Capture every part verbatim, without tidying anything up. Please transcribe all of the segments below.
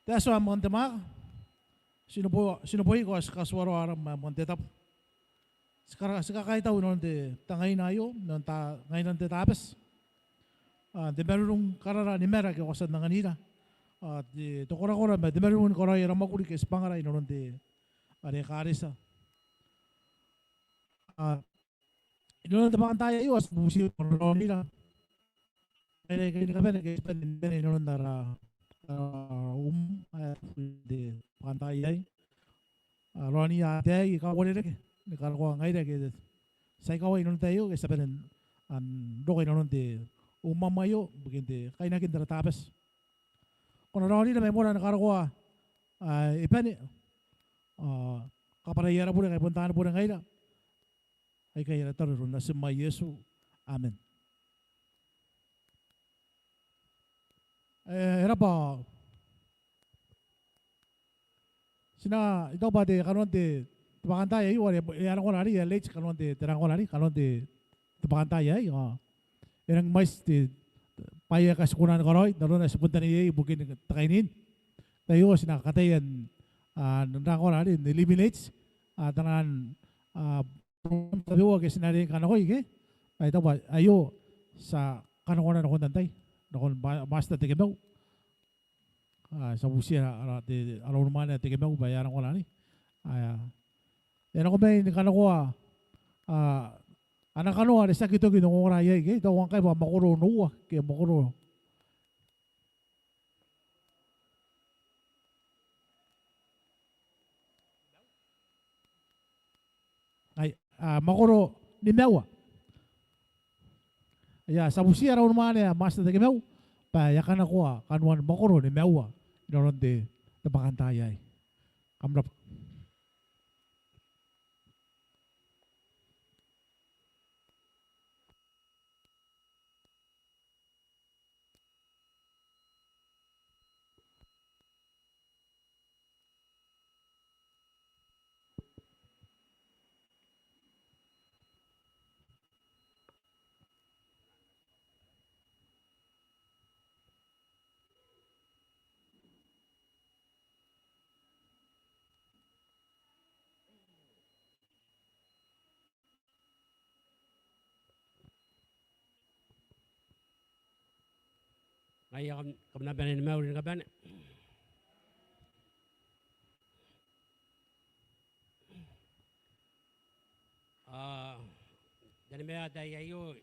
Bati ao moan te mwaaka. Ti neboiko, ti neboiko ao ti katuaroa aram ae moan te tabu. Ti kara, ti kakaitau inanon te ngaina aio, inanon te ngaina n te Tabati. Ao te marurung karara ni mara ake ko a tia n anganira. Ao te korakora ma te marurung ni karaoi ara mwakuri ke ti bwangara inanon te, are ekaretia. Ao inanon te bwakantaai aio ao ti bubuti nakoira ngaira aikai ni kabane ake ti bane ni bane inanon ara, ara umwam ae te bwakantaai aei. Ao raoniia ataei aika uarereke ni karokoa ngaira ake ti a ikawai inanon te tai aio ake ti a bane n roko inanon te umwam aio ibukin te kainakin ara Tabati. Ko na raonira mai moura ni karokoa, a, I-Bane. Ao kabwarai ara bure ngkai bon taani bure ngaira. Aikai ara tataro n aran Natim ae Iesu. Amen. E, e rabwa. Ti na, I taku bwa te kanoan te, te bwakantaai aio are e a nako arei, e a late kanoan te, te nako arei, kanoan te, te bwakantaai aei, ao e rangi mwaiti te bwai ae ti kona ni karaoi n aron ae ti bon taneiai ibukin te kainii. Tai aio ti na kataia n, a, n nako arei n eliminate, a, taian, a, program tabeua ake ti na riai ni kanakoi ke. Ao I taku bwa aio ti a kanakona nakon antai, nakon Pastor Tekemau. A, ti a butiia ara, ara te, ara unimwaane ae Tekemau bwa e a nako arei. A, e a nako mai ni kanakoa, a, ana kanoa are tiaki toki n ongora iai ke, I taku ngkai bwa mwakoro onoua ke mwakoro Ai, a, mwakoro nimaua. Ia, ti a butiia ara unimwaane ae Master Tekemau bwa e a kanakoa kanoan mwakoro nimaua inanon te, te bwakantaai aei. Kam rabwa. Ngaia kam, kam na bane ni mauri ni kabane. A, teniman ataei aio,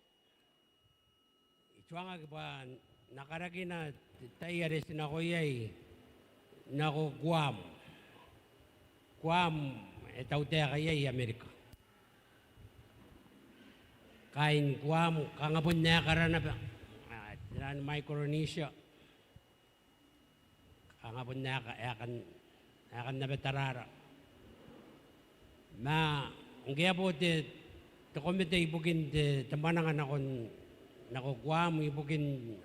I tuangaki bwa N na karakina te tai are ti nako iai nako Guam. Guam e tautaeka iai Amerika. Kaain Guam, kanga bon aeka ra naba, a, tera ni Micronesia. Kanga bon aeka, aekan, aekan naba taraara. Ma ngke e a bo te, te komete ibukin te, te mwananga nakon, nako Guam ibukin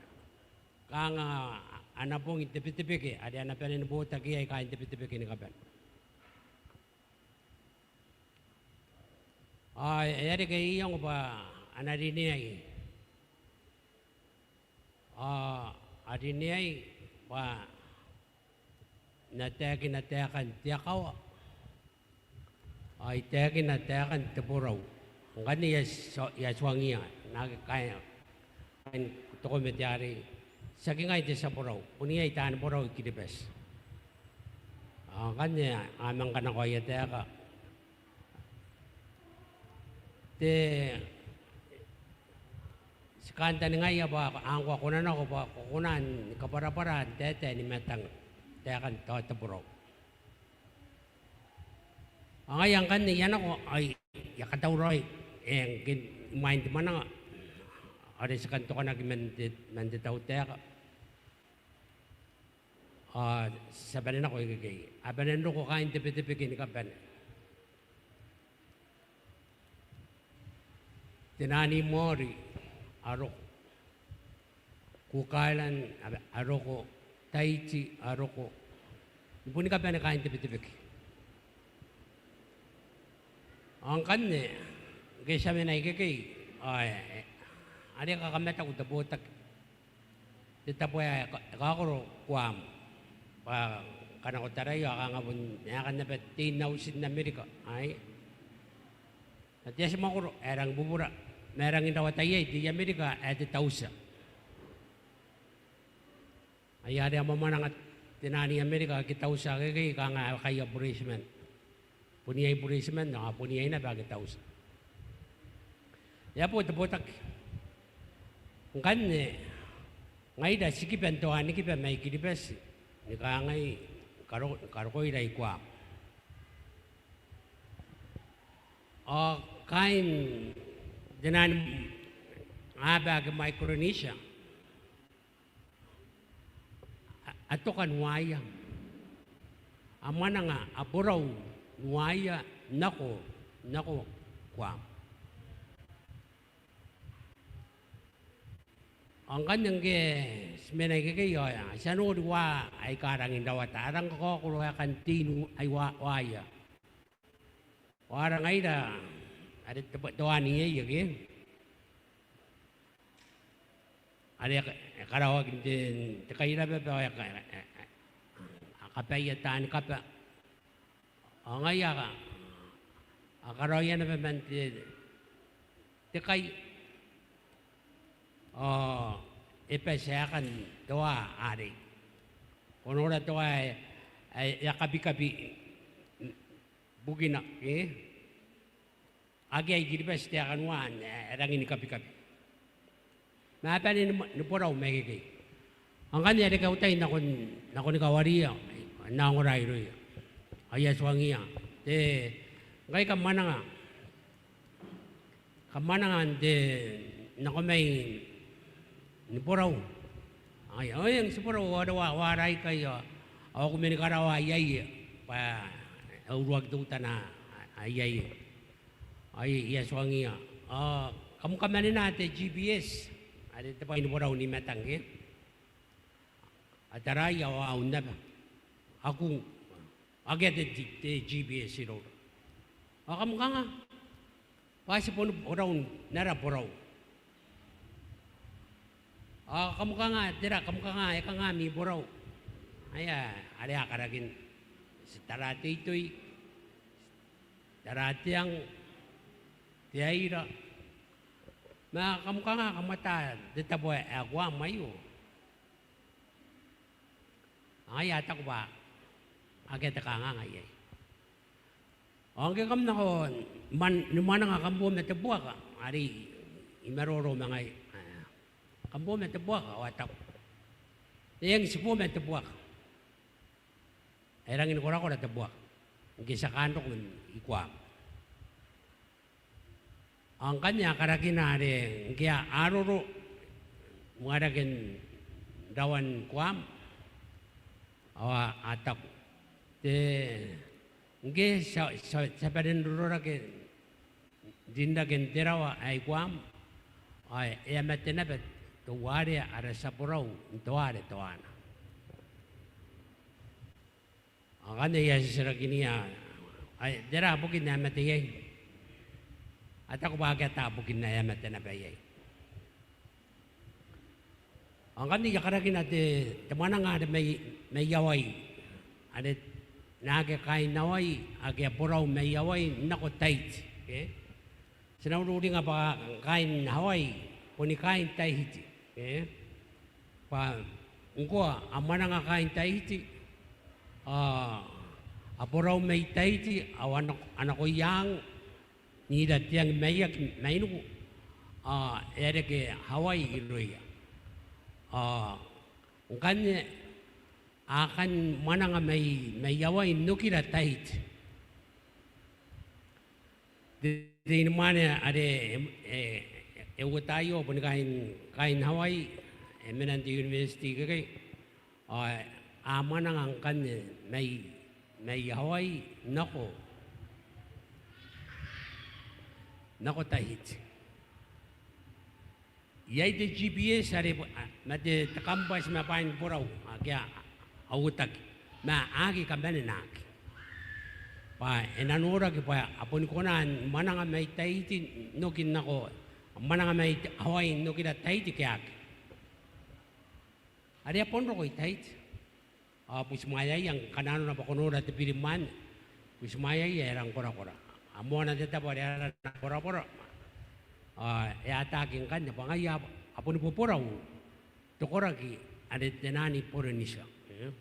kanga ana bong te Betebeke, are a na bane ni botaki iai kaain te Betebeke ni kabane. Ao e a reke iango bwa a na rineai. Ao a rineai bwa N na taekina taekan te akawa. Ao I taekina taekan te borau. Ngkanne I a, I a tuangiia naake kaain, kaain te komete arei, tiaki ngai te tia borau, bon iai taani borau i Kiribati. Ao ngkanne a manga kanakoa aia taeka. Te, ti kantaningaia bwa ngkoa ko na nako bwa ko kona ni kabwarabwara n taetae ni matang taekan tao te borau. Ao ngaia ngkanne I a nako, ao I a katauraoi, e, ngke imwain te mwananga are ti kan tokanaki man te, man te tautaeka. Ao ti a bane nako ikekei. A bane n roko kaain te Betebeke ni kabane. Te Nani Maori a roko. Cook Island a, a roko, Tahiti a roko. Ni boni kabane kaain te Betebeke. Ao ngkanne, ngke ti a mena ikekei, ao e, e, are kakamataku te botaki. Te tabo ae e ka, e kakoro Guam. ka, kanakotaraia ao kanga bon aekan naba tein auti n Amerika aei. Ma te ati mwakoro ae rangi bubura ma e rangi n rawata iai te I Amerika ae te tautia. Ai are a mwamwananga te naan I Amerika ake tautia akekei kanga ae kaia bureitiman. Bon iai bureitiman ao bon iai naba ake tautia. E a bo te botaki. Ngkanne ngaira ti kiba n te wanikiba mai Kiribati ni kangai, karo, karokoira i Guam. Ao kaain te naan aba ake Micronesia a, a toka n uaia. A mwananga, a borau n uaia nako, nako Guam. Ao ngkanne ngke ti mena ikekei ao ti a nori uaa aika rangi n rawata, a rang kakaokoro aekan tein ai ua, uaia. Ao ara ngaira are te, te wani iai ake are e ka, e karaoaki n te, te kairababa ao e ka, e, e, a kabaia taani kaba. Ao ngaia a ka, a karaoia naba man te, te kai. Ao e bati aekan te waa arei. Ko nora te waa ae, ae e a kabikabi bukina, e? Akea i Kiribati taekan waa ae e rangi ni kabikabi. Ma a bane ni, ni borau mai ikekei. Ao ngkanne are kautai nakon, nakoni kawariia, N na ongora irouia. Ao I a tuangiia. Te, ngkai kam mwananga, kam mwananga n te, nako mai ni borau. Ai, ao eng ti borau, ao are wa, wara aikai ao, ao ko meni karawa iai, bwa e uruaki teutana iai. Ai, I a tuangiia. Ao kam kamanena te G P S, are te bwai ni borau n I-Matang ke? A taraia ao a un naba. A kung. Akea te, te, te G P S iroura. Ao kam kanga? Bwa ti boni borau n ara borau. Ao kam kanga, tera, kam kanga, e kanga ami borau? Aia, are a karakin. Ti tara te itoi, tara te ang, te aira. Ma kam kanga kam ata te tabo ae Guam aio? Ao ngaia a taku bwa akea te kanganga iai. Ao ngke kam nako man, ni mwananga kam bo ma te buaka, are I maroro ma ngaia. Kam bo ma te buaka, ao a taku. Eng, ti bo ma te buaka. E rangi ni korakora te buaka ngke ti a kaan roko i Guam. Ao ngkanne a karakina are ngke a roro n uarake n rawan Guam, ao a, a taku, te, ngke ti a, ti a, ti a bane n rororake n rin rake n te rawa ae i Guam, ao e a mate naba teuare ara tia borau n teuare toana. Ao ngkanne I a titirakinia, ai, tera bukin ae e mate iai? A taku bwa akea taa bukin ae e mate naba iai. Ao ngkanne I a karakina te, te mwananga are mai, mai Hawaii. Are naake kaain Hawaii, ake a borau mai Hawaii nako Tahiti, ke? Ti na ururinga bwa kaain Hawaii, boni kaain Tahiti, e? Bwa ngkoa a mwananga kaain Tahiti, ao a borau mai Tahiti, ao a nako, a nako iang, n ira te ang maiaki, mainiku, ao e a reke Hawaii irouia. Ao ngkanne a kan mwananga mai, mai Hawaii n okira Tahiti. Te, te inimwane are e, e, e uota aio boni kaain, kaain Hawaii, e mena n te university ikekei, ao a mwananga ngkanne mai, mai Hawaii nako, nako Tahiti. Iai te G P S are, a, ma te, te kambwati ma bwaai ni borau ake a, a uotaki, ma a aki kamanenaki. Bwa e na noraki bwa a boni kona ni mwananga mai Tahiti n oki nako, mwananga mai Hawaii n okira Tahiti ke aki. Are a bon roko i Tahiti. Ao butimwaeaia ngkana nanona bwa ko nora te birimwane, butimwaeaia e rang korakora. A moana te tabo are a rang korakora. Ao e ataaki ngkanne bwa ngaia a boni boborau te koraki are te nani Porinisia. E?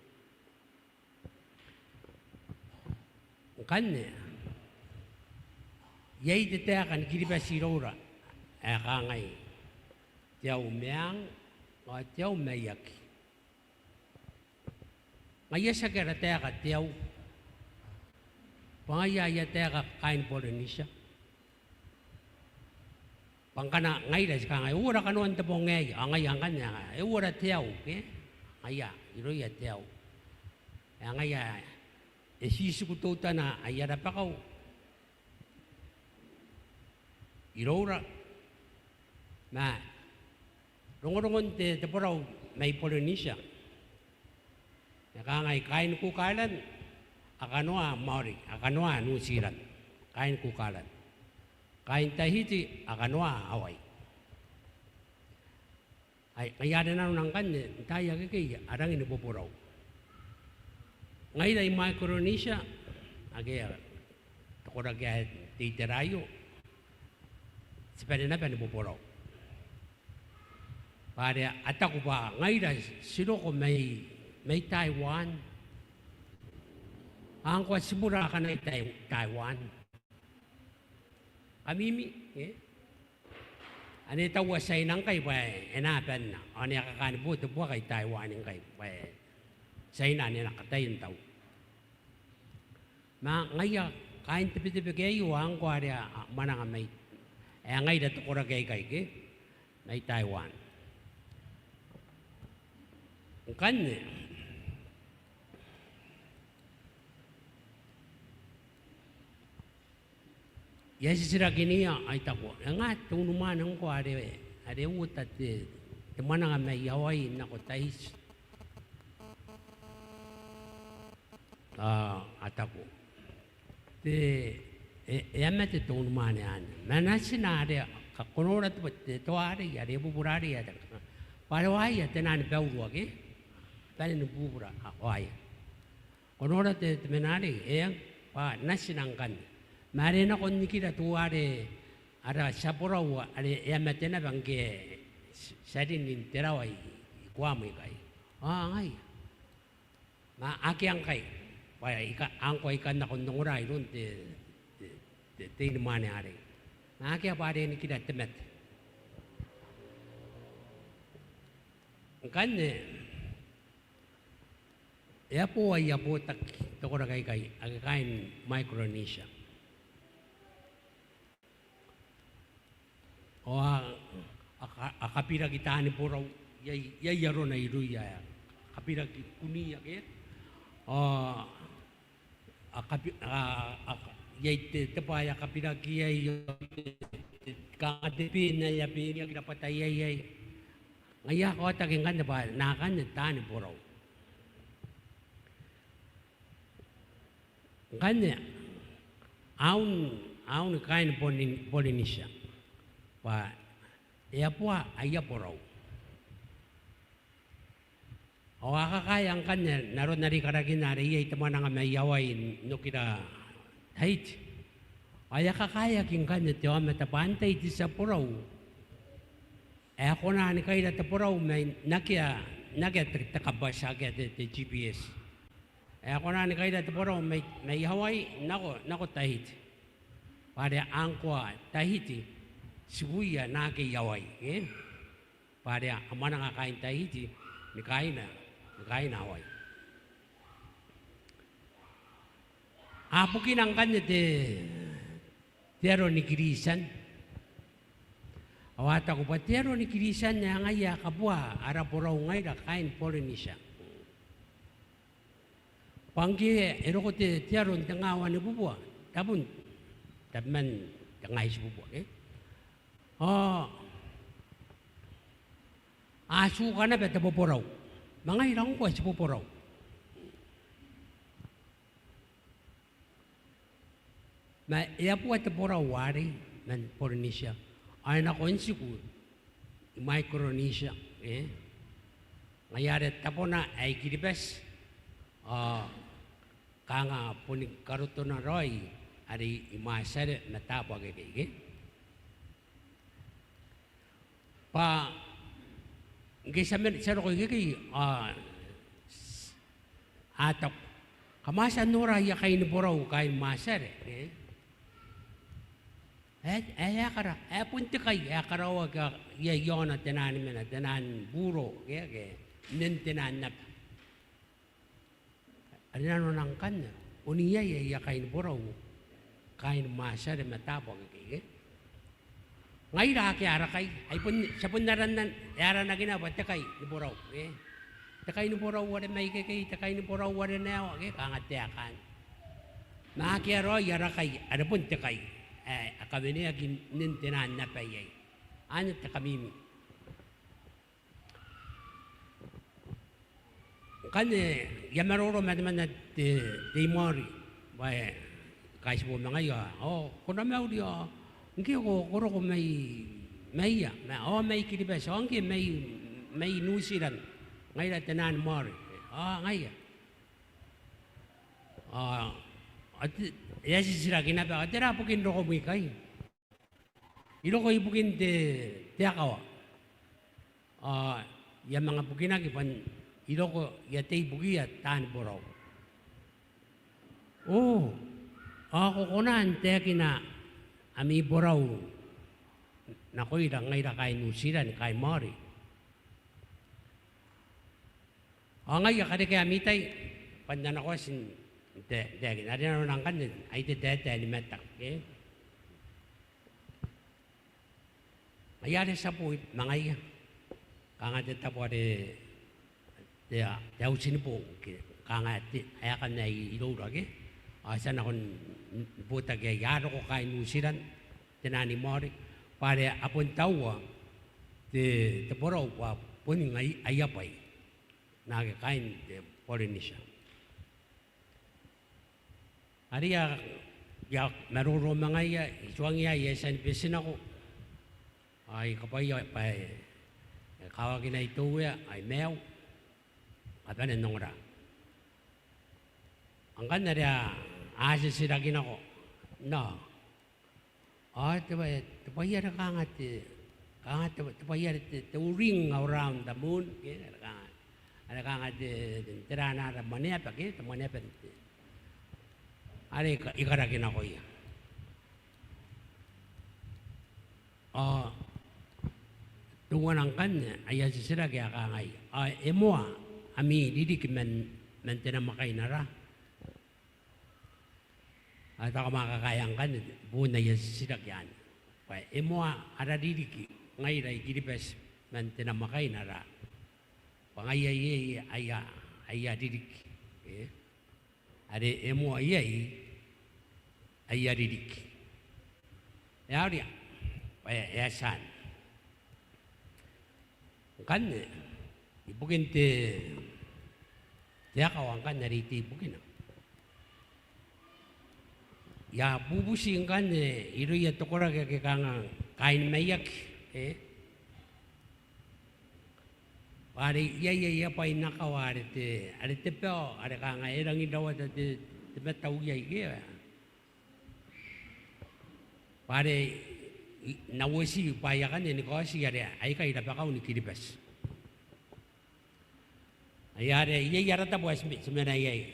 Ngkanne iai te taeka ni Kiribati iroura ae kangai, te au meang ao te au maiaki. Ngaia tiaki ara taeka te au, bwa ngaia aia taeka kaain Porinisia. Bwa ngkana ngaira ti kangai, e uara kanoan te bong aei, ao ngaia ngkanne e uara te au, ke? Ngaia irouia te au. Ae ngaia e titiku teutana aia rabakau iroura. Ma rongorongon te, te borau mai Porinisia e kangai, kaain Cook Island a kanoa Maori, a kanoa New Zealand, kaain Cook Island. Kaain Tahiti a kanoa Hawaii. Ai, ngaia are nanona ngkanne n taai akekei a rangi ni boborau. Ngaira i Micronesia, akea te koraki ae te itera aio, ti bane naba ni boborau. Bwa are a taku bwa ngaira ti roko mai, mai Taiwan. Ao ngkoa tibura akana i Tai-, Taiwan. Kamimi, e? Ane taua Tiaina ngkai bwa e na banna. Ao ane a kakaa ni bo te buaka i Taiwan ngkai bwa e Tiaina ane a na kataia n tau. Ma ngaia kaain te Betebeke aio ao ngkoa are a, a mwananga mai. Ae ngaira te koraki aikai, ke? Mai Taiwan. Ngkanne I a titirakinia, ao I taku, e nga te unimwane ngkoa are, are uota te, te mwananga mai Hawaii nako Tahiti? Ao a taku, te, e, e a mate te unimwane anne. Ma natina are, ka, ko nora te, te toa arei, are e bubura arei, a taku, bwa are waia te nani baurua ke? Bane ni bubura, a, waia. Ko nora te, te mena arei, e, bwa natina ngkanne. Ma are nako n nikira teuare ara tia borau are e a mate naba ngke ti, ti a rin n te rawa i, i Kuam ikai. Ao ngaia. Ma akea ngkai. Bwa I ka, ngkoa I kan nako n ongora iroun te, te, te, te unimwane arei. Ma akea bwa are nikira te mate. Ngkanne, e a bo aia botaki te koraki aikai, ake kaain Micronesia. Ao a, a ka, a kabiraki taani borau, iai, iai arona irouia, a kabiraki kunia ke. Ao a kabi, a, a, iai te, te bwai ae a kabiraki iai, kanga te ben ae a beniaki rabwata iai, iai. Ngaia a kaotaki ngkanne bwa naakanne taani borau. Ngkanne, aun, aun kaain Polin, Polinisia. Bwa e a boa aia borau. Ao a kakaea ngkanne n aron are I karakina are iai te mwananga mai Hawaii n okira Tahiti. Ao e a kakaeaki ngkanne te aomata bwa antai te tia borau ae kona ni kaira te borau mai n akea, n akea te, te kabati, akea te, te G P S. Ae kona ni kaira te borau mai, mai Hawaii nako, nako Tahiti. Bwa are ngkoa Tahiti tibuia naake i Hawaii, e? Bwa are a mwananga kaain Tahiti ni kaaina, ni kaaina Hawaii. A bukina ngkanne te, te aro ni Kiritian. Ao a taku bwa te aro ni Kiritian ae ngaia ae kabua ara borau ngaira kaain Polinisia. Bwa ngke e roko te, te aro n tengaa wanibubua, tabun, tabeman tengaa itibubua, e? Ao a tuka naba te boborau. Ma ngaira ngkoa ti boborau. Ma e a bua te borau arei man Polinisia. Ao e nako n tiku i Maikoronesia, e? Ngaia are tabona ae i Kiribati, Ao kanga boni karotona raoi are i Matiare ma taabo akekei, ke? Bwa ngke ti a mena, ti a roko ikekei, ao a taku, kam a tia n nora aia kainiborau kaain Matiare, e? Ae, ae, ae kara, ae bon te kai ae karaoaki iai, iaona te naan mena, te naan buro, ke, ke, nnen te naan aba. Are nanona ngkanne, bon iai aia kainiborau kaain Matiare ma taabo akekei, ke? Ngaira akea ara kai, ai bon, ti a bon aranna, e aranaki naba bwa te kainiborau, ke? Te kainiborau are mai ikekei, te kainiborau are nao, ke? Kanga taekan. Ma akea raoi ara kai, are bon te kai ae a kaweneaki nnen te naan aba iai. Anne te kamimi. Ngkanne, I a maroro ma temanna te, te I-Maori, bwa e kaitibo ma ngaia, ao ko na mauri ao ngke ko, ko roko mai, mai ia, ma, ao mai Kiribati, ao ngke mai, mai New Zealand, ngaira te naan Maori, ao ngaia. Ao, ao te, e a titiraki naba, ao tera bukin rokom ikai? I roko ibukin te, te akawa. Ao I a manga bukinaki bwa n, I roko I a tei ibukiia taani borau. O, ao ko kona n taekina ami borau nakoira ngaira kaain New Zealand, kaain Maori? Ao ngaia, karekea ami tai bwa N na nako ati n tae, n taekina. Are nanona ngkanne, ai te taetae ni mata, ke? Ngaia are ti a boo ma ngaia. Kanga te tabo are te, te auti ni boo, ke, kanga te, aekan ae iroura, ke? Ao ti a nako n, n botaki iai, a roko kaain New Zealand, te naan I-Maori, bwa are a bon taua te, te borau bwa boni ngai aia bwai naake kaain te Polynesia. Are I a, I a maroro ma ngaia, I tuangiia ae I a tia ni beti nako. Ao I kabwaia bwa e, e kawakinai te Uea, ao I maiu, a bane n ongora. Ao ngkanne are a, a titiraki nako. Nao, ao te bwai, te bwai are kanga te, kanga te, te bwai are te, te ring around the moon, ke, are kanga, are kanga te, te, tera ana ara mwaneaba, ke, te mwaneaba te, are I ka, I karaki nakoia. Ao teuana ngkanne aia titiraki ae kangai, ao e moa ami ririki man, man te namwakaina ra? Ao e taku ma kakaea ngkanne, bon aia titiraki anne, bwa e moa ara ririki ngaira I-Kiribati man te namwakaina ra? Bwa ngaia iai aia, aia ririki, e? Are e moa iai aia ririki. E a uria, bwa e a tia anne. Ngkanne, ibukin te, te akawa ngkanne are I tei ibukina, I a bubuti ngkanne irouia te koraki ake kanga kaain maiaki, e? Bwa are iai aia bwai n akawa are te, are te bao, are kanga e rangi n rawata te, te matau iai, ke? Bwa are I, N na uoti bwaai akanne ni kaoti are aikai rabakau ni Kiribati. Ai are iai ara tabo ae ti me, ti mena iai.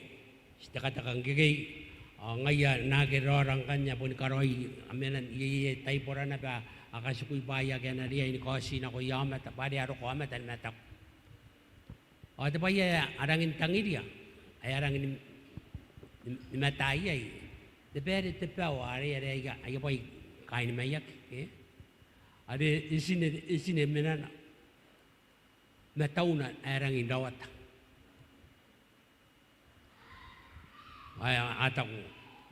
Ti tekateka ngkekei, ao ngaia naake raora ngkanne a boni karaoi, a mena iai, iai taiboora naba, a katikui bwaai ake a na riai ni kaoti nakoia aomata, bwa are a roko aomata ni mataku. Ao te bwai ae a rangi n tangiria, ae a rangi ni, ni, ni mata iai, te baere te bao are, are aia, aia bwai kaain maiaki, e? Are e tine, e tine menana, matauna ae rangi n rawata. Ao a taku,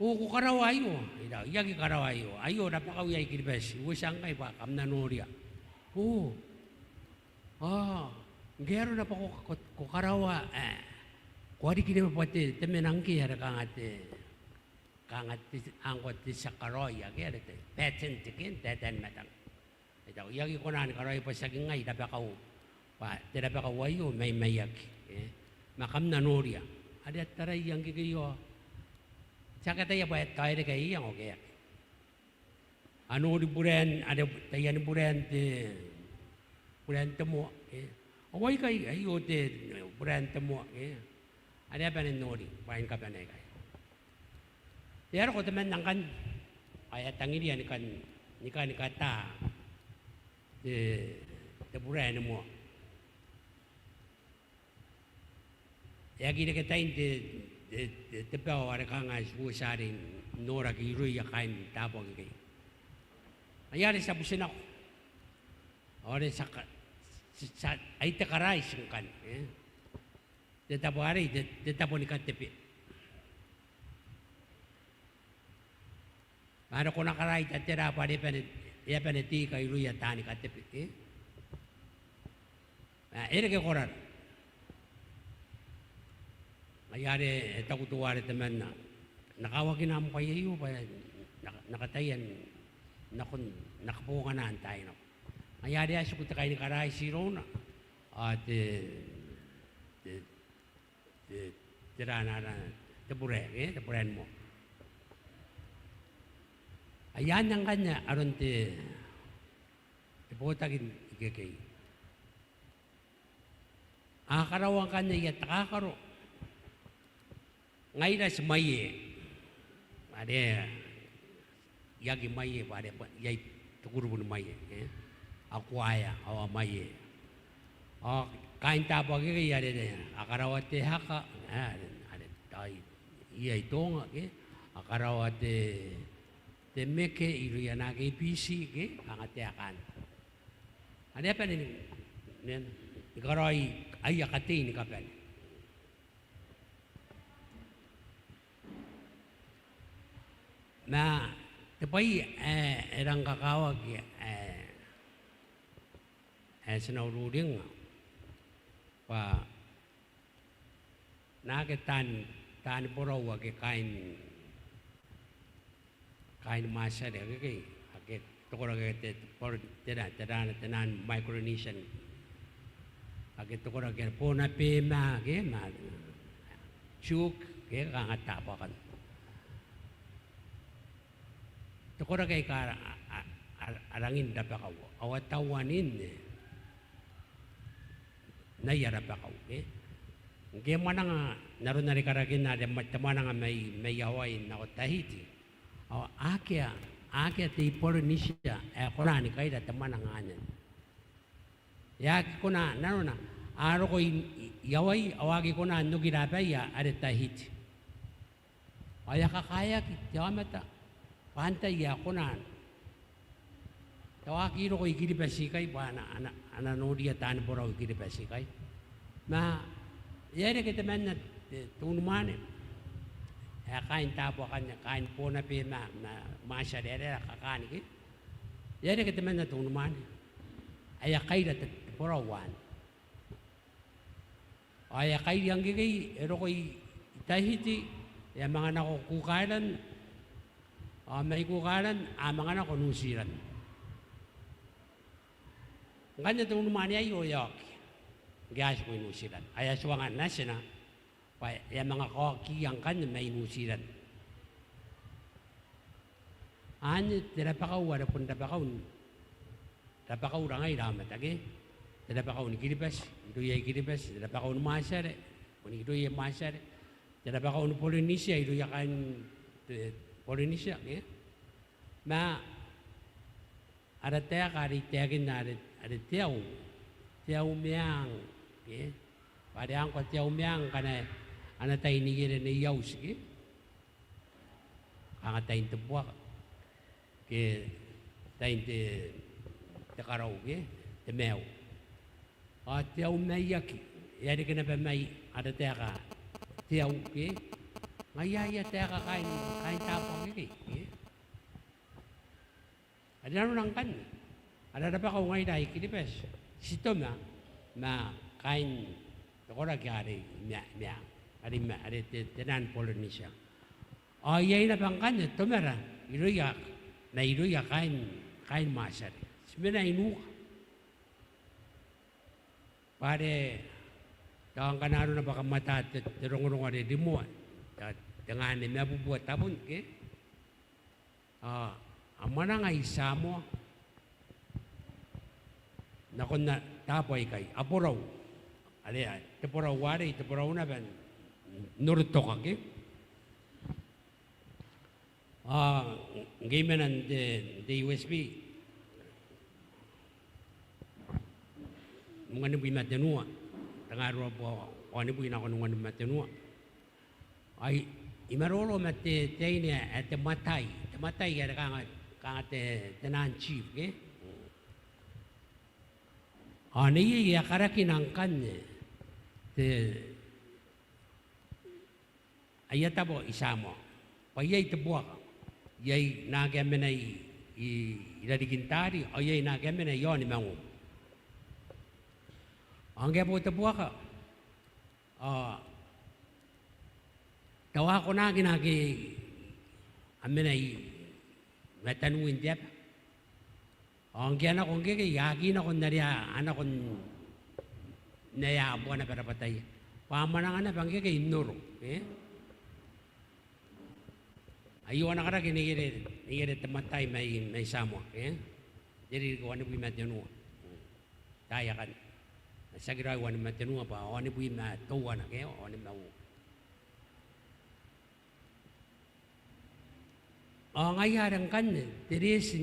o, ko karaoa aio? I taku, I aki karaoa aio. Aio rabakau iai Kiribati. I uotia ngkai bwa kam na noria. O, ao ngke arona bwa ko, ko, ko karaoa, e, ko a riki naba bwa te, te mena ngke are kanga te, kanga te, ngkoa te tia karaoia, ke, are te patent, ke, n taetae ni matang. I taku, I aki kona ni karaoia bwa tiaki ngai rabakau, bwa te rabakau aio mai maiaki, e. Ma kam na noria. are a taraia ngkekei ao ti aki ataia bwa e taoereke aia iango ke e aki. A nori buraen, are taiani buraen te, buraen te moa, e. Ao aikai, aio te buraen te moa, e. Are a bane n nori bwaai ni kabane aikai. E a roko temanna ngkanne ao e a tangiria ni kan, ni kan kata te, te buraen moa. E aki reke tain te, te, te, te bao are kanga ti uoti arei n noraki irouia kaain taabo akekei. Ngaia are ti a buti nako ao are ti a ka, ti, ti a, ai te karaiti ngkanne, e. Te tabo arei, te, te tabo ni katebe. Ma are ko na karaita tera bwa are e bane, e a bane te ika irouia taani katebe, e? Ma e reke korara. Ngaia are e taku teuare temanna, N na kawakina am bwai aio bwa N na, N na kataia n nakon, N na kabongana n taai nako. Ngaia are e a tiku te kaini karaiti irouna ao te, te, te, te rana, rana, te burae, e, te burae ni moa. Ai anne ngkanne aron te, te botaki ikekei. A karaoa ngkanne aia takakaro ngaira ti mwaie. Are I aki mwaie bwa are iai te kurubu ni mwaie, e? A kuaea ao a mwaie. Ao kaain taabo akekei are a karaoa te haka, e, are, are tao iai Tonga, e? A karaoa te, te meke irouia naake i Biti, e? Kanga taekan. Are a bane ni, ni, ni karaoi aia katei ni kabane. Ma te bwai ae e rang kakawaki ae, ae ti na ururingnga bwa naake taan, taani borau ake kaain, kaain Matiare akekei, ake te koraki ake te, te, te, te, te, te naan Micronesian. Ake te koraki are Ponape ma, ke, ma, Chuuk, ke, kanga taabo akanne. Te koraki aika a, a, a, a rangi n rabakau. Ao a tauan, e, n aia rabakau, ke. Ngke e mwananga n aron are i karakin are ma, te mwananga mai, mai Hawaii nako Tahiti. Ao akea, akea te I-Polynesia ae kona ni kaira te mwananga anne. E aki kona nanona, a roko i, i, i Hawaii, ao a aki kona n okira abaia are Tahiti. Ao e a kakaeaki te aomata bwa antai ae kona n tawaki roko i Kiribati ikai bwa a na, a na, a na noria taani borau i Kiribati ikai. Ma e a reke temanna te, te unimwaane ae kaain taabo akanne, kaain Ponape ma, ma Matiare are a kakaniki. E a reke temanna te unimwaane ae e a kaira te, te borau anne. Ao e a kairia ngkekei, e roko i, i Tahiti, e a manga nako Cook Island, ao mai Cook Island a manga nako New Zealand. Ngkanne te unimwaane aio e a oki ngke a tiku i New Zealand. Ao e a tuanga natina bwa e a manga kaokiia ngkanne mai New Zealand. Anne te rabakau are bon rabakau n, rabakaura ngaira aomata, ke. Te rabakau ni Kiribati irouia I-Kiribati, te rabakau ni Matiare bon irouia Matiare, te rabakau ni Polynesia irouia kaain, e, Polynesia, ke. Ma ara taeka are I taekinna are, are te au, te au meang, ke. Bwa are ngkoa te au meang ngkana a na tai n iere Nei Auti, ke. Kanga tain te buaka ke tain te, te karau ke te maiu. Ao te au maiaki, e a reke naba mai ara taeka te au ke. Ngaia aia taeka kaain, kaain taabo akekei, ke. Are nanona ngkanne ara rabakau ngaira I-Kiribati, ti toma ma kaain te koraki are i mea, mea, are i mea, are te, te naan Polynesia. Ao iai naba ngkanne tomara irouia, mairouia kaain, kaain Matiare. Ti mena i nuka. Bwa are Tao ngkana arona bwa kam ata te, te rongorongo are rimoa, tao tenga nimabubua tabun, ke? A, a mwananga i Samoa nakon taabo aikai, a borau. Are, a, te borau arei, te borau naba n orotoka, ke? A, ngke I mena n te, te U S P, uangaun ma tenua, tenga ruabwi wanibwi nakon uangaun ma tenua. Ai, I maroro ma te, te aine ae te mwatai, te mwatai are kanga, kanga te, te naan chief, ke? Ao neiei e a karakina ngkanne te, aia tabo i Samoa. Bwa iai te buaka. Iai naake a mena i, i, i rarikin taari, ao iai naake a mena i aon Maungong. Ao ngke a bo te buaka, ao tao a konaki naake a mena i mataniwin te aba. Ao ngke a nako ngkekei, a aki nako n are a nako n ae a bua naba rabwataia. Bwa a mwananga naba ngkekei n oro, e? Aio ana karaki neiere, neiere te mwatai mai, mai Samoa, e? Te ririki wanibwi ma tenua. Taai akanne. Tiaki raoi wanibwi ma tenua bwa wanibwi ma teuana, ke? Wanibwi ma uoua. Ao ngaia are ngkanne te reeti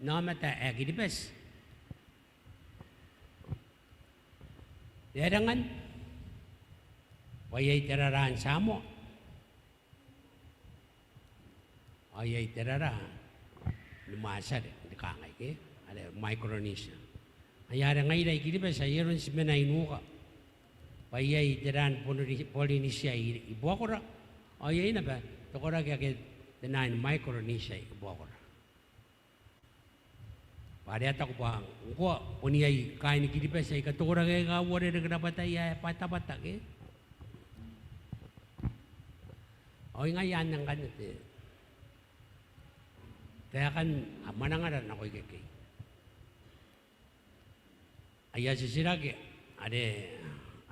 n aomata ae Kiribati. E aera ngkanne? Bwa iai te raraa n Samoa. Ao iai te raraa ni Mwaatiare, ni kangai, ke? Are Micronesia. Ngaia are ngaira i Kiribati ai aron ti mena i nuka. Bwa iai te raan Ponori-, Porinisia i, i buakora, ao iai naba te koraki ake te naan Micronesia i buakora. Bwa are a taku bwa ngkoa bon iai kaain Kiribati aika te koraki aika uarereke rabwataia ae batabata, ke? Ao ngaia anne ngkanne te, taekan mwanangara nako ikekei. Aia titiraki are,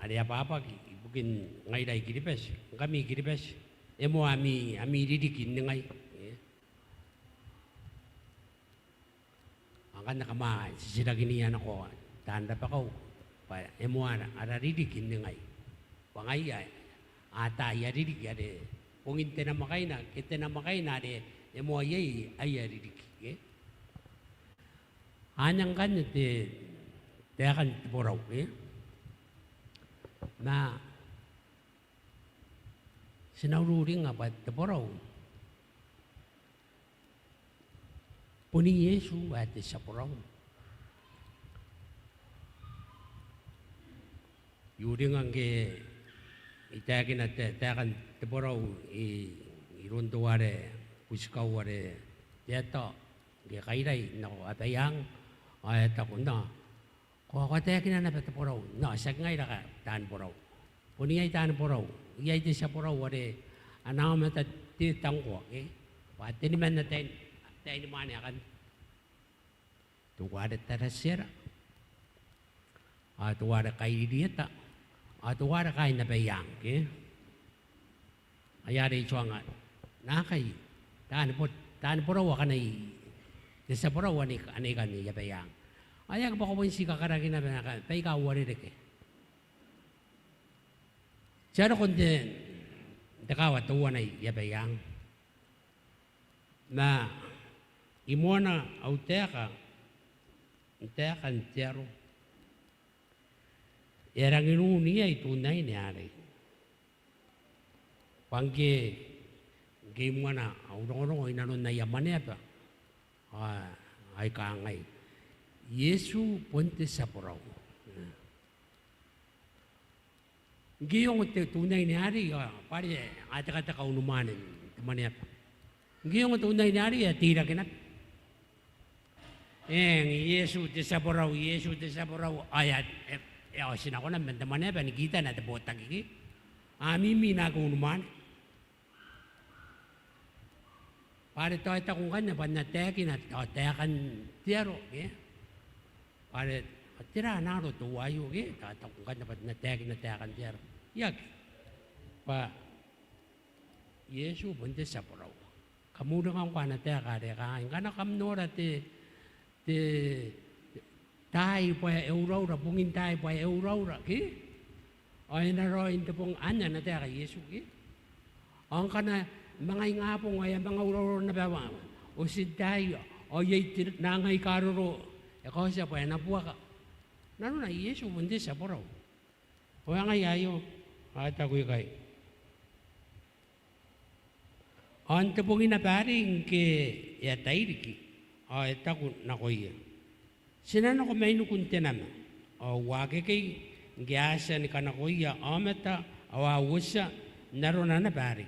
are ababaki ibukin ngaira i Kiribati, ngkami Kiribati, e moa ami, ami ririki n ningai, e? Ao ngkanne kam a titirakinia nako taan rabakau bwa e moa ara, ara ririki n ningai. Bwa ngaia a ata aia ririki are bongin te namwakaina, ke te namwakaina are e moa iai aia ririki, e? Anne ngkanne te, taekan te borau, e? Ma ti na ururinga bwa te borau bon Iesu ae te tia borau. I uringa ngke I taekina te, taekan te borau i, iroun teuare Butikau are te ata ngke e kairai nako Abaiang, ao e taku, "Nao, ko a, ko a taekina naba te borau." "Nao, tiaki ngaira taani borau. Bon iai taani borau. Iai te tia borau are ana aomata te tangkoa, e? Bwa teniman ataein, ataeinimwaane akanne. Teuare Taratiara, ao teuare Kairirieta, ao teuare kaain Abaiang, ke?" Ngaia are I tuanga, "Naakai, taani bo-, taani borau akanne, te tia borau anne, anne ikanne i Abaiang." "Ao e aki bwa ko bon ti kakarakina naba baika uarereke?" Ti a roko n te, te kaawa teuana i Abaiang. Ma i moana au taeka, n taekan te aro, e a rangi n un iai te unnaine arei. Bwa ngke, ngke I moana au rongorongo i nanon aia mwaneaba, ao, ao I kangai, Iesu bon te tia borau. Ngke I ongo te, te unnaine arei, ao bwa are a tekateka unimwaane n te mwaneaba. Ngke I ongo te unnaine arei, e a teirake naba. "Eng, Iesu te tia borau, Iesu te tia borau." Ao e a, e, e a oti nako naba man te mwaneaba ni kitana te botaki, ke? A mimi naake unimwaane. Bwa are tao e taku ngkanne bwa N na taekina tao taekan te aro, ke? Bwa are Tera ana aro teuaio, ke? Tao, tao ngkana bwa N na taekina taekan te aro. Eng, bwa Iesu bon te tia borau. Kam uringa ngkoa ana taeka are kangai, ngkana kam nora te, te, taai bwa e uraura, bungin taai bwa e uraura, ke? Ao e na raoi n te bong anne ana taeka Iesu, ke? Ao ngkana manga ingabong ao e a manga uraura naba otintaai, ao iai te nang aika roro, e kaotia bwa e na buaka. Nanona Iesu bon te tia borau. Ao ngaia aio, ao e taku ikai. Ao n te bong naba arei ngke e a tairiki, ao e taku nakoia, ti na nako mainiku n te nama. Ao uakekei ngke a tia ni kanakoia aomata, ao a uotia n arona naba arei,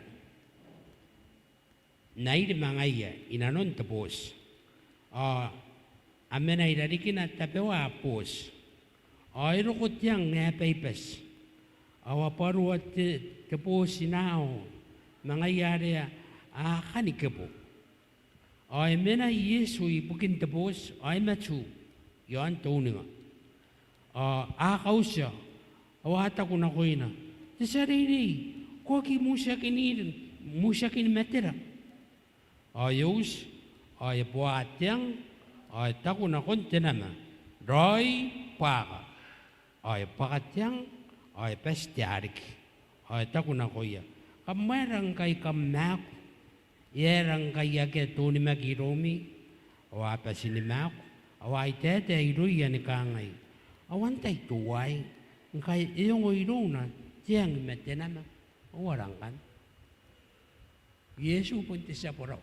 n airi ma ngaia i nanon te booti. Ao a mena i rarikina tabeua booti. Ao e roko te ang ae baibati. Ao a bwaroa te, te booti n ao ma ngaia are a kani kebo. Ao e mena Iesu ibukin te booti, ao e matu i aon te uninga. Ao a kautia, ao a taku nakoina, Te tia reirei, ko aki mutiakinir, mutiakin matera? Ao e uti, ao e boa te ang, ao e taku nakon te nama, Raoi, bwaaka. Ao e bwaka te ang, ao e bati te ariki. Ao e taku nakoia, Kam aera ngkai kam maaku? E aera ngkai akea te onimaki iroumi? Ao a bati ni maaku, ao a aitaetae irouia ni kangai, Ao antai teuaei, ngkai e ongo irouna te ang ma te nama? Ao ara ngkanne. Iesu bon te tia borau.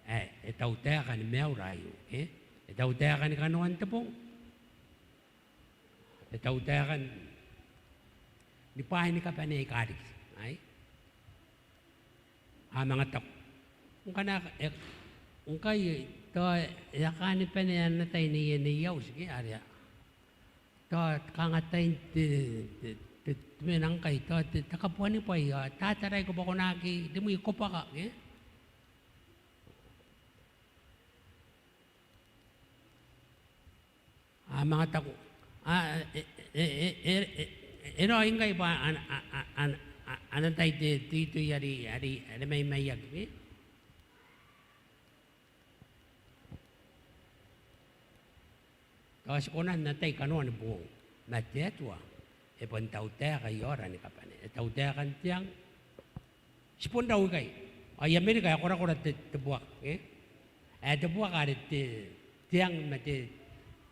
Ae, e tautaeka ni maiura aio, e? E tautaeka ni kanoan te bong. E tautaeka ni bwaai ni kabane aika riki, ai? A manga taku, ngkana e, ngkai tao e a kaani bane ana tai neiei n auti, ke, are tao kanga tain te, te, te, te mena ngkai, tao te, te kabuanibwai, ao tataraiko bwa ko na aki rimwi kobwaka, ke? A manga taku, a, e, e raoi ngkai bwa ana, a, a, ana, a, ana tai te, te itoi are, are, are maimaiaki, e? Tao ti kona n atai kanoan boong, ma te Atua e bon tautaeka i aora ni kabane. E tautaeka n te ang. Ti bon rau ikai. Ao i Amerika e korakora te, te buaka, e? Ae te buaka are te, te ang ma te,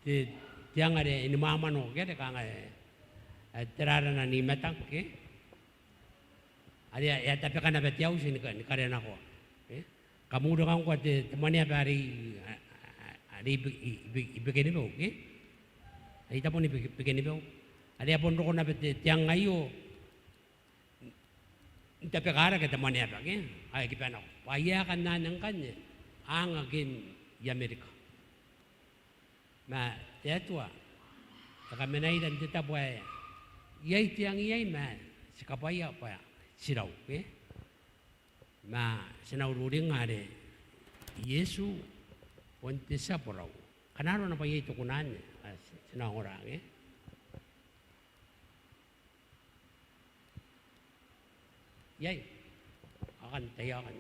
te, te ang are e ni mwamwano, ke, are kanga, e, e, te rarana n I-Matang, ke? Are e a, e a tabeka naba te auti ni ka, ni karenakoa, e? Kam uringa ngkoa te, te mwaneaba are i, a, a, a, are i Bi-, i, i Bi-, i Bikenibeu, ke? Are i tabon Bi-, Bikenibeu. Are e a bon roko naba te, te ang aio n tabeka rake te mwaneaba, ke? Ao e kiba nako. Bwa e a kan anne ngkanne ang ake n I-Amerika. Ma te Atua e kamenaira n te tabo ae iai te ang iai, ma ti kabwaia bwa ti rau, e? Ma ti na ururingnga are Iesu bon te tia borau. Ngkana arona bwa iai te kuna anne, a, ti, ti na ongora, e? Iai. Akan, tai akan.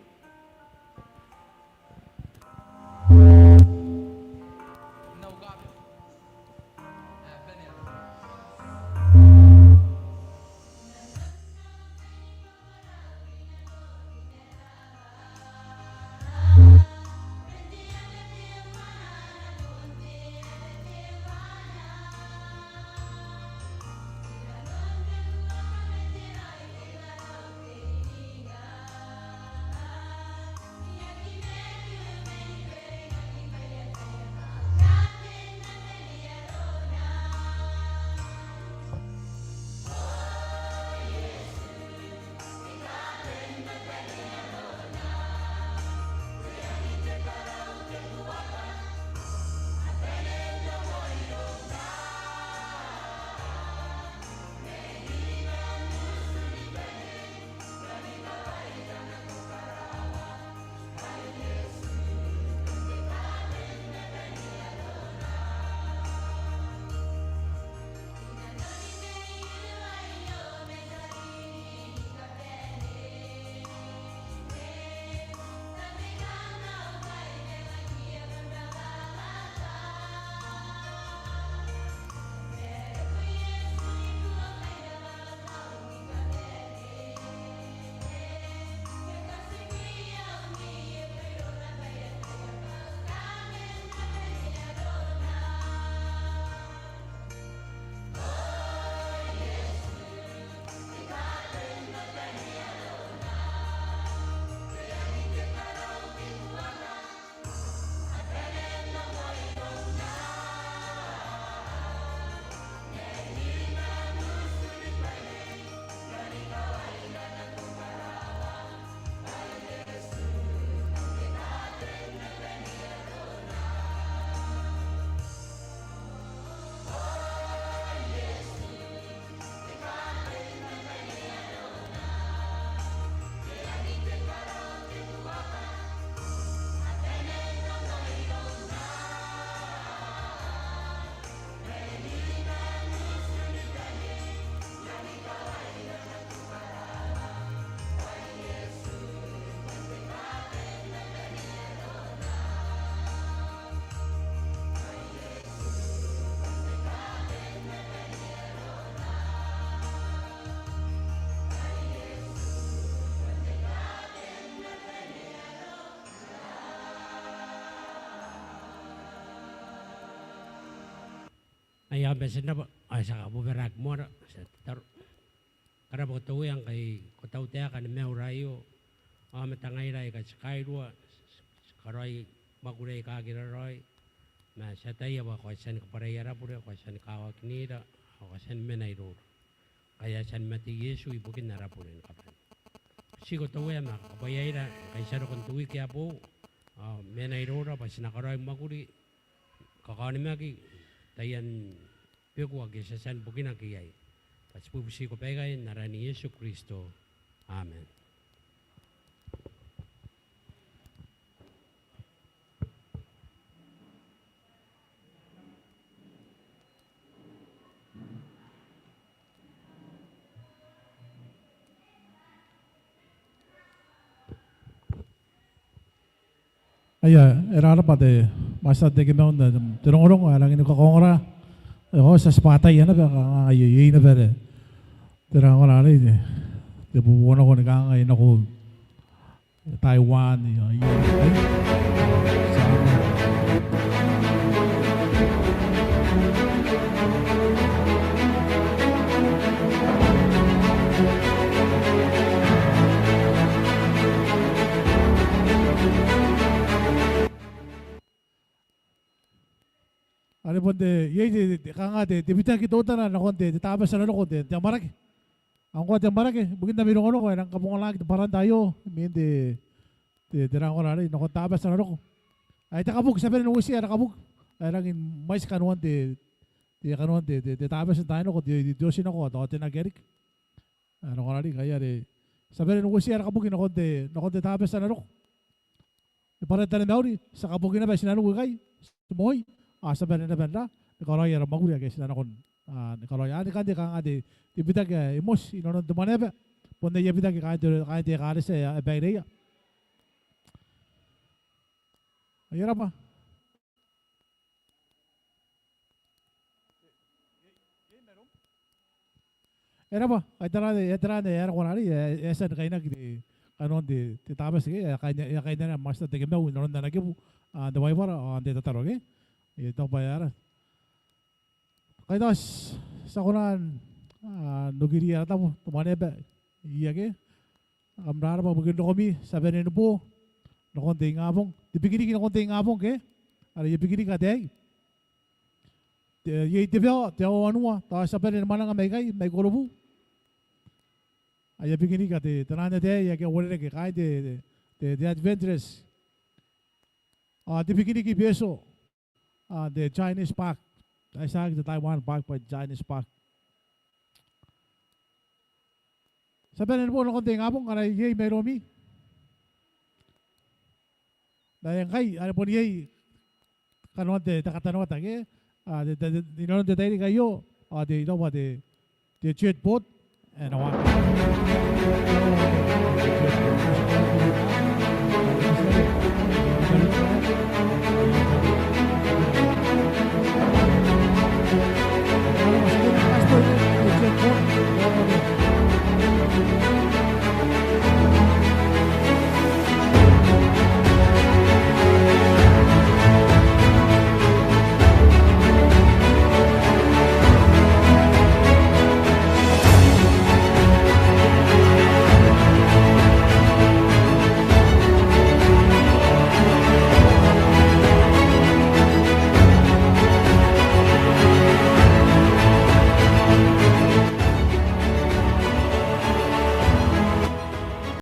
Aia, kam bati n rabwa, ao ti a kabobaraki moa, ti a tataro. Ko rabwa ko Uea ngkai ko tautaeka ni maiura aio, ao ma tangaira aika ti kairua, ti karaoi mwakuri aika aki raraoi, ma ti ataia bwa ko a tia ni kabwarai ara bure, ko a tia ni kawakinira, ao ko a tia ni mena iroura. Ngkai a tia ni mate Iesu ibukin ara bure ni kabane. Ti butiiko Uea ma kakabwaiaira ngkai ti a roko n te wiki ae boou, ao mena iroura bwa ti na karaoi mwakuri, kakaonimaki taian beku ake ti a tia ni bukinaki iai. Bwa ti butiiko baikai n aran Iesu Kristo. Amen. Aia, e rarabwa te Master Tekemau n te rongorongo ae rangi ni kakaongora. Ao ti a tibwa ataia naba kanga iai, iai naba te, te rangona arei, te, te bubuanako ni kangai nako Taiwan, io, io. Are bon te, iai te, te, te kanga te, te bitaki teutana nakon te, te Tabati ae na roko, te, te amwarake. Ao ngkoa te amwarake, ibukin ami rongorongo, e rang kabonganaaki te bwaranta aio, imwin te, te, te rangona arei, nakon Tabati ae na roko. Ae te kabuki, ti a bane n uotia ara kabuki. Ae rangi ni mwaiti kanoan te, te kanoan te, te, te Tabati n taai nako, te, te, te otinako, ao te otinaki arei. Ae rangona arei, ngkai are, ti a bane n uotia ara kabuki nakon te, nakon te Tabati ae na roko. Ni bwaran taromauri, ti a kabuki naba i tinaniku ikai, ti moi, ao ti a bane naba n ra, ni karaoi ara mwakuri ake ti na nakon, a, ni karaoia. Anne kanga te, kanga te, te bitaki ae e moti inanon te Mwaneaba, bon aia bitaki kaain te, kaain te ekaretia ae, ae baireia. Aia, e raba. E raba, ai tera, e tera, e raba, e a tia ni kainaki te, kanoan te, te Tabati ke, e a kaina, e a kainaki Master Tekemau inanon ana kibu, a, n te Baibara, a, n te tataro ke. E tau bwa e a ra. Kai tao ti a kona n, a, n okiri ara tabo, te Mwaneaba, iai ke. Kam rarabwa ibukin rokomi, ti a bane ni bo nakon te ingabong. Te bikiniki nakon te ingabong ke? Are aia bikiniki ataei. Te, iai te bwai, te aoa wanua, tao ti a bane ni mwananga mai ikai, mai Korobu. Aia bikiniki ataei, te naan ataei ake a uarereke, kaain te, te, te, te Adventurers. Ao te bikiniki i Betio. A, te Chinese Park. Ai tiaki te Taiwan Park bwa te Chinese Park. Ti a bane ni bo nakon te ingabong, ngkana iai mairoumi. Ma ngkai, are bon iai kanoan te, te katanoata ke. A, te, te, te, inanon te tairiki aio, a, te, iraua te, te jet boat. E na wa.